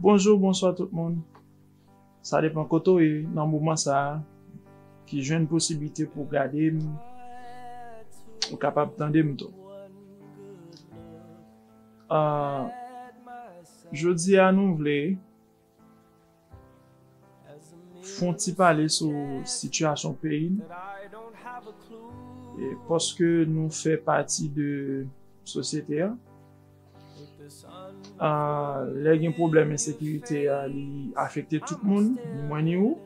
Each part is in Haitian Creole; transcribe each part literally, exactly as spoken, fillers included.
Bonjou, bonswa tout moun. Sa depann kote w ye nan moman sa a, ki jwenn posiblite pou w gade m, ou kapab tande m tou. Ah, jodi a nou vle fè yon ti pale sou sitiyasyon peyi n, e paske nou fè pati de sosyete a. Ah, lè gen pwoblèm ensekirite a, li afekte tout moun, ni mwen ni ou.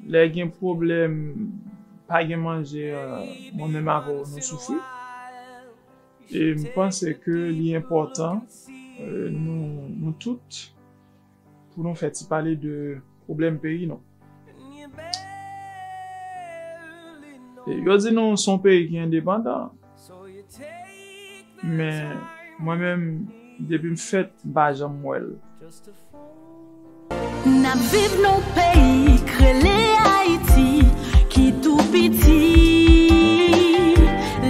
Lè gen pwoblèm pa gen manje, ah, mwen menm avè w nou soufri. E m panse ke li enpòtan, eh, nou, nou tout, pou nou fè ti pale de pwoblèm peyi nou. E yo di nou se yon peyi ki endepandan. Men mwen menm, depi m fèt, m pa janm wè l. N ap viv nan yon peyi k rele Ayiti, ki tou piti.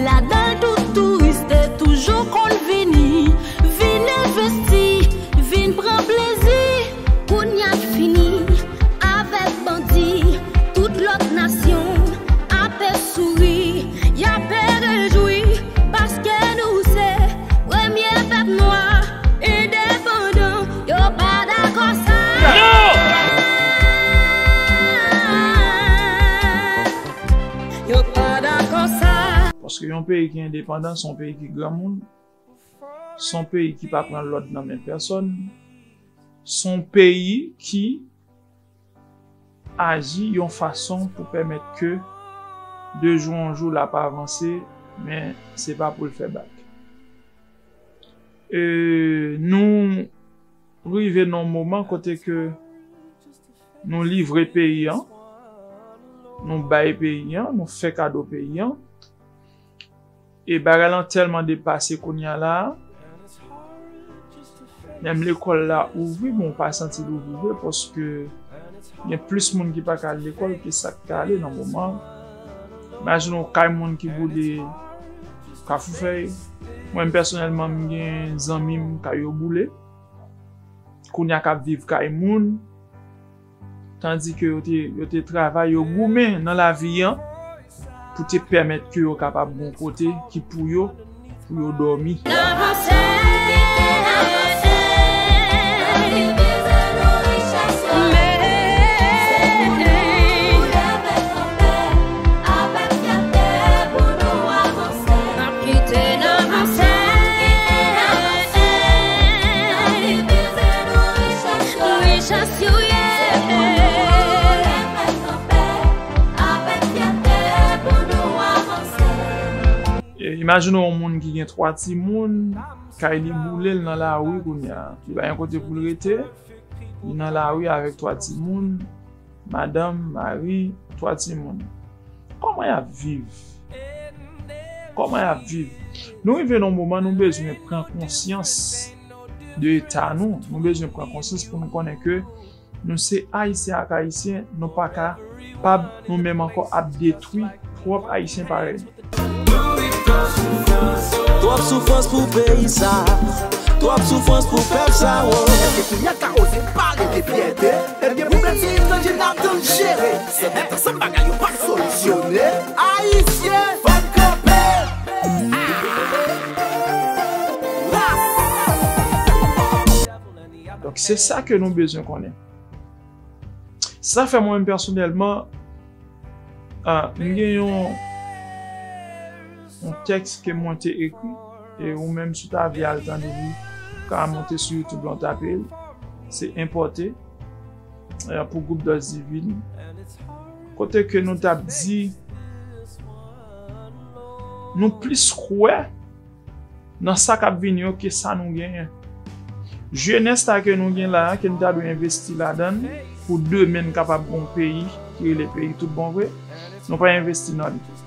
Ladan l tout touris te toujou konn vini, vin envesti, vin pran plezi. Kounye a n fini avèk bandi, tout lòt nasyon ape souri, y ape rejwi, paske nou se premye pèp nwa endepandan. Yo pa dakò sa. Yo pa dakò sa. Paske yon peyi ki endepandan, se yon peyi ki granmoun, se yon peyi ki pa pran lòd nan men pèsòn, se yon peyi ki aji yon fason pou pèmèt ke de jou an jou l ap avanse, men se pa pou l fè bak. E nou rive nan yon moman kote ke nou livre peyi an, nou bay peyi an, nou fè kado peyi an. E bagay lan tèlman depase kounye a la a. Menm lekòl la ouvri, bon, ou pa santi l ouvri vre, paske gen plis moun ki pa ka al lekòl ke sa k ka ale nan moman. Imajine w kay moun ki boule Kafou Fèy. Mwen menm pèsonèlman, m gen zanmi m kay yo boule. Kounye a k ap viv kay moun. Tandike yo te, yo te travay, yo goumen nan lavi an pou te pèmèt ke yo kapab gon kote ki pou yo, pou yo dòmi. Imajine yon moun ki gen twa timoun, kay li boule, l nan lari kounye a. Li pa gen kote pou l rete, li nan lari avèk twa timoun, madanm, mari, twa timoun. Kòman y ap viv? Kòman y ap viv? Nou rive nan yon moman nou bezwen pran konsyans de eta nou. Nou bezwen pran konsyans pou nou konnen ke nou se Ayisyen ak Ayisyen, nou pa ka pab nou menm ankò ap detwi pwòp Ayisyen parèy nou. Twòp soufrans pou peyi sa, twòp soufrans pou pèp sa, wo. Èske kounye a n ka oze pale de fyète? Lè n gen pwoblèm se etranje n ap tann jere. Se mèt ansanm bagay yo p ap solisyone. Ayisyen, fò n kanpe. Donk, se sa ke nou bezwen konnen. Sa fè mwen menm pèsonèlman, ah, m gen yon, yon tèks ke mwen te ekri, e ou menm si w ta vle al tande li, ou ka monte sou YouTube lan, w tape l. Se enpòte, eh, pou gwoup Dòz Divin. Kote ke nou t ap di, nou plis kwè nan sa k ap vini yo ke sa nou genyen. Jenès la ke nou gen la a, ke nou ta dwe envesti ladan l pou demen n kapab gen yon peyi ki rele peyi tout bon vre, nou pa envesti nan li.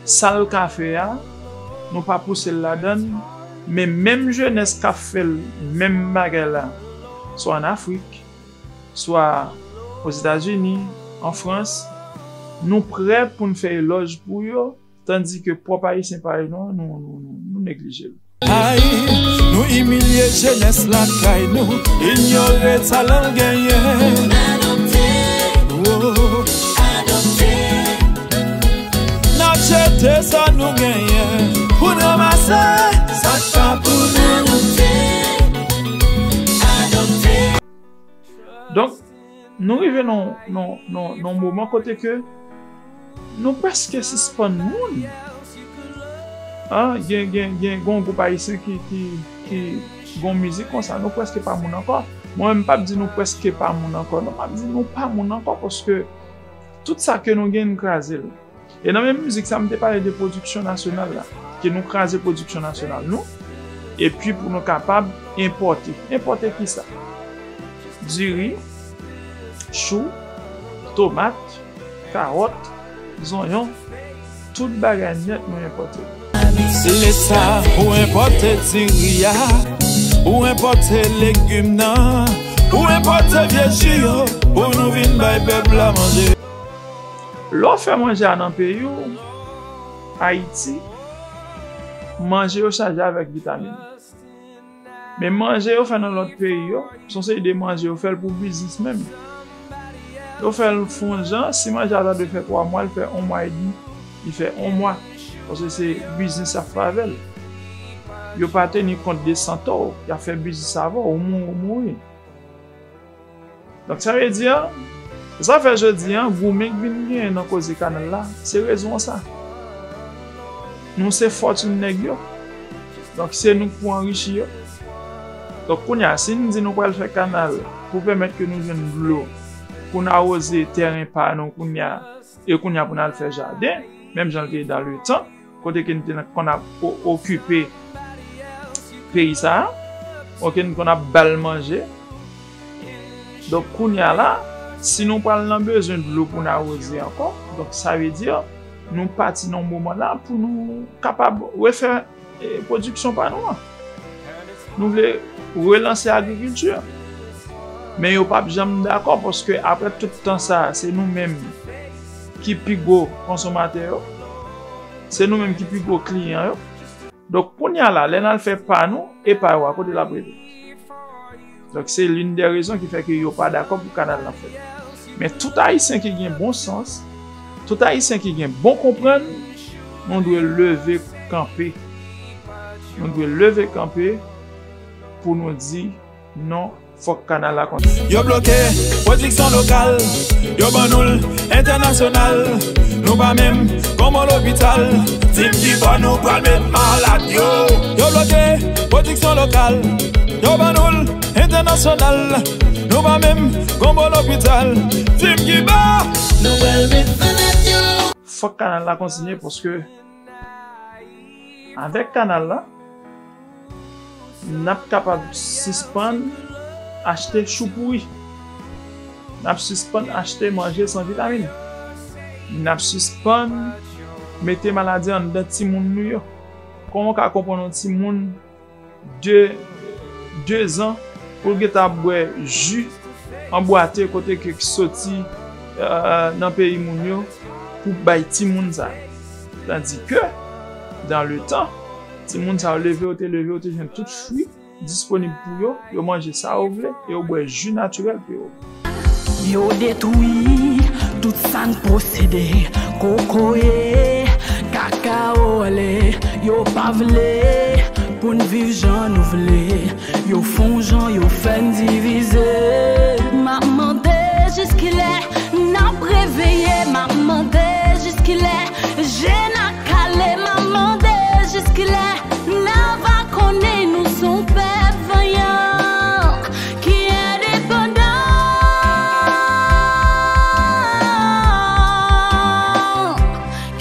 Sa l ka fè a, nou pa pouse l ladan l, men menm jenès k ap fè l menm bagay la, swa ann Afrik, swa Ozetazini, an Frans, nou prè pou n fè elòj pou yo, tandike pwòp Ayisyen parèy nou an, nou, nou, nou, nou neglije l. Ay, nou Imilye jenès lakay nou, inyore talan l genyen. Adopte, oh. Adopte. N ap jete sa nou genyen pou n ranmase sa k pa pou nou. Adopte. Adopte. Donk, nou rive nan, nan, nan, nan moman kote ke nou prèske sispann moun. Ah, gen, gen, gen, gen yon gwoup ayisyen ki, ki, ki gen yon mizik konsa, nou prèske pa moun ankò. Mwen menm, m p ap di nou prèske pa moun ankò. Non, m ap di nou pa moun ankò, paske tout sa ke nou gen, n kraze l. E nan menm mizik sa, m te pale de pwodiksyon nasyonal la, ke nou kraze pwodiksyon nasyonal nou, epi pou nou kapab enpòte. Enpòte kisa? Diri, chou, tomat, kawòt, zonyon, tout bagay nèt nou enpòte. Leta, ou enpòte diri a, ou enpòte legim nan, ou enpòte vye ji yo, pou nou vin bay pèp la manje. Lè w fè manje a nan peyi w, Ayiti, manje yo chaje avèk vitamin. Men manje yo fè nan lòt peyi yo, se yon seri de manje yo fè l pou biznis menm. Yo fè l fè yon jan, si manje a ta dwe fè twa mwa, l fè yon mwa edmi, li fè yon mwa. Paske se biznis y ap fè avè l. Yo pa teni kont de sante w, y ap fè biznis avè w, ou mouri, ou mouri. Donk, sa vle di, se sa fè jodi a, goumen k vin genyen nan koze kanal la, se rezon an sa. Nou se fòtin nèg yo. Donk, se nou k pou anrichi yo. Donk, kounye a, si n di nou pral fè kanal pou pèmèt ke nou jwenn dlo, pou n awoze tèren pa nou kounye a, e kounye a pou n al fè jaden, menm jan l te ye dan le tan, kote ke n te konn ap o-, okipe peyi sa a, oke, n konn ap ba l manje. Donk, kounye a la, si nou pral nan bezwen dlo pou n awoze ankò, donk, sa vle di, nou pati nan moman la pou nou kapab refè, e, pwodiksyon pa nou an. Nou vle relanse agrikilti. Men yo p ap janm dakò, paske apre tout tan sa a, se nou menm ki pi gwo konsomatè yo. Se nou menm ki pi gwo kliyan yo. Donk, kounye a la, lè n al fè pa nou, e pa yo a, kote l ap rete? Donk, se l'une des raisons ki fè ke yo pa dakò pou kanal la fèt. Men tout Ayisyen ki gen bon sans, tout Ayisyen ki gen bon konprann, nou dwe leve kanpe. Nou dwe leve kanpe pou nou di non. Fòk kanal la kontinye. Yo bloke pwodiksyon lokal, yo ban nou l entènasyonal. Nou pa menm gon bon lopital. Di m ki bò nou pral met malad yo. Yo bloke pwodiksyon lokal, yo ban nou l entènasyonal. Nou pa menm gon bon lopital. Di m ki bò nou pral met malad yo. Fòk kanal la kontinye paske avèk kanal la, n ap kapab sispann achte chou pouri. N ap sispann achte manje san vitamin. N ap sispann mete maladi anndan timoun nou yo. Kòman w ka konprann yon timoun de, de zan pou l gentan ap bwè ji anbwate kote ke k soti, eh, nan peyi moun yo pou bay timoun sa yo? Tandis que, dans le temps, timoun sa yo leve, yo te leve, yo te jwenn tout fwi disponib pou yo, yo manje sa yo vle, e yo bwè ji natirèl pou yo. Yo detwi tout sa n posede, kokoye, kakao ale, yo pa vle pou n viv jan nou vle, yo fè yon jan, yo fè n divize. M ap mande jiskilè n ap reveye, m ap mande jiskilè je n ap kale, m ap mande jiskilè n a va konnen nou se yon pèp vanyan ki endepandan,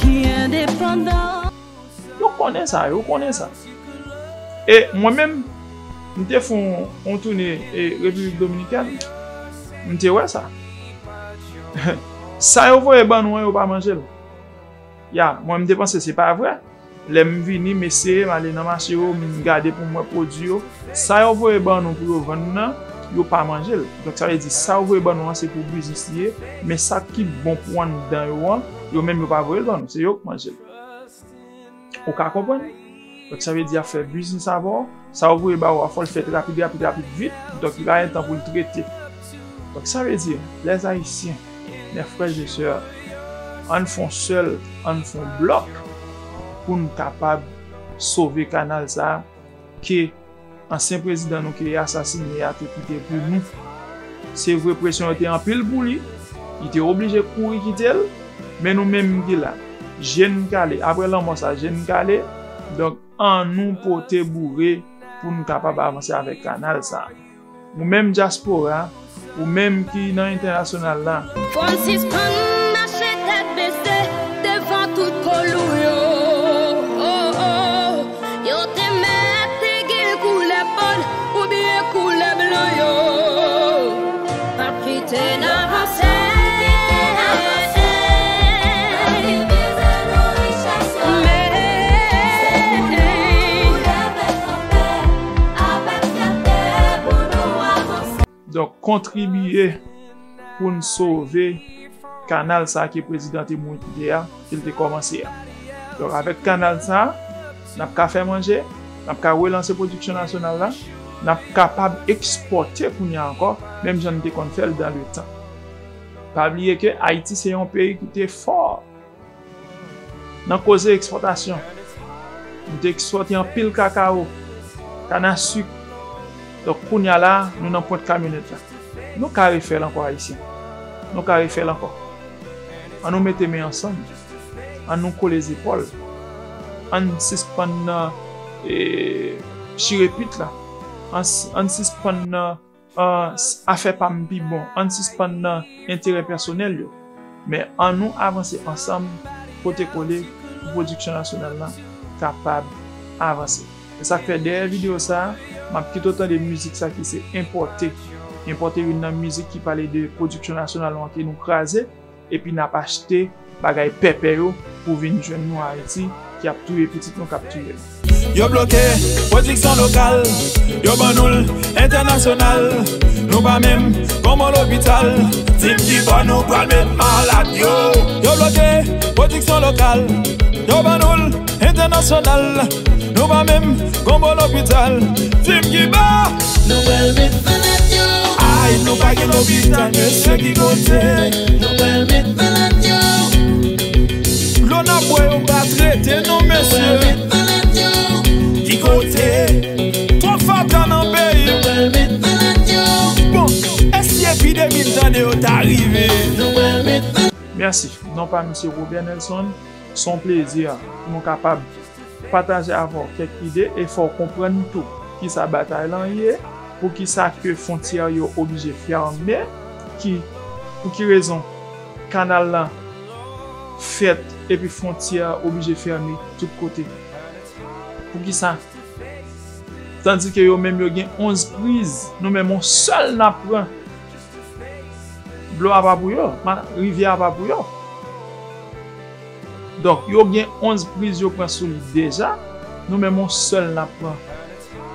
ki endepandan. Yo konnen sa, yo konnen sa. E mwen menm, m te fè yon, yon toune, e, Repiblik Dominikèn, m te wè sa. Sa yo voye ban nou an, yo pa manje l. Ya, mwen, m te panse se pa vre. Lè m vini, m eseye, m ale nan mache yo, m gade pou m wè pwodui yo. Sa yo voye ban nou pou yo vann nan, yo pa manje l. Donk, sa vle di, sa yo voye ban nou an, se pou biznis li ye, men sa ki bon pou anndan yo an, yo menm yo pa voye l ban nou, se yo k manje l. Ou ka konprann? Donk, sa vle di y ap fè biznis avè w. Sa yo voye ba ou a, fò l fèt rapid, rapid, rapid, vit. Donk, li pa gen tan pou l trete. Donk, sa vle di, les Haïtiens, mes frères et sœurs, ann fè yon sèl, ann fè yon blòk pou n kapab sove kanal sa a ke ansyen prezidan nou ke asasine a te kite pou nou. Se vre, presyon yo te anpil pou li, li te oblije kouri kite l, men nou menm ki la, je n kale, apre lanmò sa, je n kale, donk, ann nou pote boure pou n kapab avanse avèk kanal sa a. Ou menm dyaspora, ou menm ki nan entènasyonal la. Fò n sispann mache tèt bese devan tout kolou yo. Yo te mèt te gen koulè pòl oubyen koulè blan yo. Pa kite n avanse. Donk, kontribye pou n sove kanal sa a ke prezidan te mouri kite a, ke l te kòmanse a. Donk, avèk kanal sa a, n ap ka fè manje, n ap ka relanse pwodiksyon nasyonal la, n ap kapab ekspòte kounye a ankò, menm jan n te konn fè l dan le tan. Pa bliye ke Ayiti se yon peyi ki te fò nan koze ekspòtasyon. Nou te ekspòte anpil kakawo, kanasik. Donk, kounye a la, nou nan pwent kamyonèt la. Nou ka refè l ankò, Ayisyen. Nou ka refè l ankò. Ann nou mete men ansanm. Ann nou kole zepòl. Ann sispann nan, e, chire pit la. Ann, ann sispann nan ah, s-, afè pa m pi bon, ann sispann nan enterè pèsonèl yo, men ann nou avanse ansanm, pote kole, pou pwodiksyon nasyonal la kapab avanse. Se sa k fè dèyè videyo sa a, m ap kite w tande mizik sa ki se Enpòte. Enpòte youn nan mizik ki pale de pwodiksyon nasyonal nou an ke nou kraze, epi n ap achte bagay pèpè yo pou vin jwenn nou Ayiti, ki ap touye pitit nou, k ap touye nou. Yo bloke pwodiksyon lokal, yo ban nou l entènasyonal. Nou pa menm gon bon lopital. Di m ki bò nou pral met malad yo. Yo bloke pwodiksyon lokal, yo ban nou l entènasyonal. Nou pa menm gon bon lopital. Di m ki bò. Nou pral met malad yo. Ay, nou pa gen lopital, mesye, ki kote? Nou pral met malad yo. Dlo n ap bwè yo pa trete, non, mesye. Nou pral met malad yo. Ki kote? Twòp fatra nan peyi. Nou pral met malad yo. Bon, e si epidemi m tande yo ta rive? Nou pral met malad. Mèsi. Non pa m se Robert Nelson. Se yon plezi pou nou kapab pataje avè w kèk ide e fè w konprann tou kisa batay lan ye, poukisa ke fwontyè yo oblije fèmen, ki, pou ki rezon kanal lan fèt epi fwontyè oblije fèmen tout kote. Poukisa? Tandike yo menm yo gen onz priz, nou menm yon sèl n ap pran. Dlo a pa pou yo, ma-, rivyè a pa pou yo. Donk, yo gen onz priz yo pran sou li deja, nou menm yon sèl n ap pran.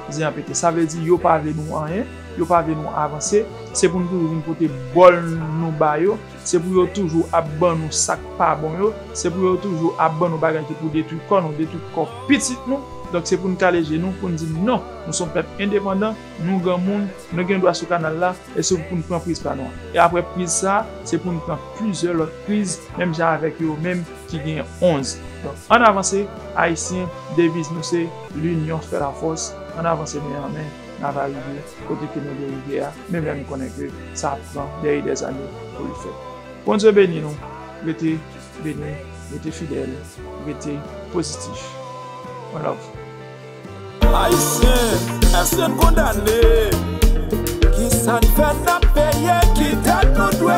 Zen an pete. Sa vle di yo pa vle nou anyen, yo pa vle nou avanse, se pou nou toujou vin pote bòl nou ba yo, se pou yo toujou ap ban nou sa k pa bon yo, se pou yo toujou ap ban nou bagay ki pou detwi kò nou, detwi kò pitit nou. Donk, se pou n kale je nou, pou n di non, nou se yon pèp endepandan, nou granmoun, nou gen dwa sou kanal la, e se pou n pran priz pa nou an. E apre priz sa, se pou n pran plizyè lòt priz, menm jan avèk yo menm ki gen onz. Donk, ann avanse, Ayisyen, deviz nou se, l'union fait la force. Ann avanse men an men, n ava rive kote ke nou dwe rive a, menm lè nou konnen ke sa ap pran dè e dè zane pou l fèt. Bondye beni nou, rete beni, rete fidèl, rete pozitif. One love. Ayisyen, èske n kondane? Kisa n fè n ap peye? Ki dèt nou dwe?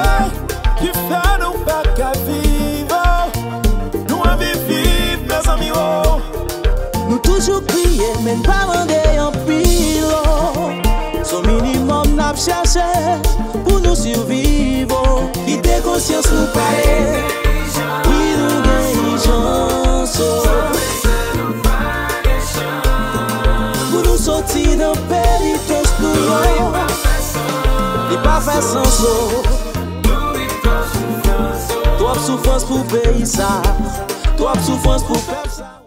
Ki fè nou pa ka viv? Nou anvi viv, mezanmi, o. Nou toujou kriye, men n pa mande anpil, o. Se yon minimòm n ap chèche pou nou siviv, o. Kite konsyans nou pale. Wi, nou gen ijans, o. Pou nou soti nan penitans nou yo. Li pa fè sans, o. Twòp soufrans pou peyi sa. Twòp soufrans pou pèp sa.